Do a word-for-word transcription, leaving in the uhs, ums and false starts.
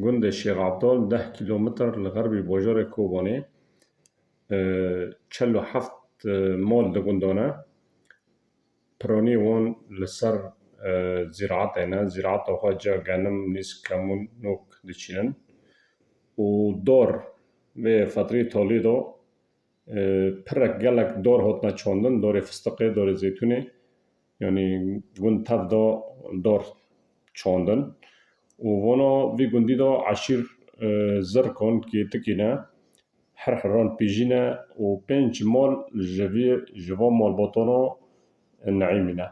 Gundê Şêx Ebdal deh kîlometr li xerbî bajarê Kobanê, e, çel û heft, e, mol di gundan e. Piranî wan li ser, e, zîraetê ne, zîraeta xwe ca genim, nîsk, kemûn, nok diçînin. Û dor vê fetrî talî de, e, pirek gelek dor hatine çandin, dorê fistiqê, dorê zeytûnê. Yanî gund tev de dor çandin. Û vana vî gundî de eşîr, e, zirkan kêtikî ne, her heran pîjî ne û pênc mal ji vî, ji van malbatana neîmî ne.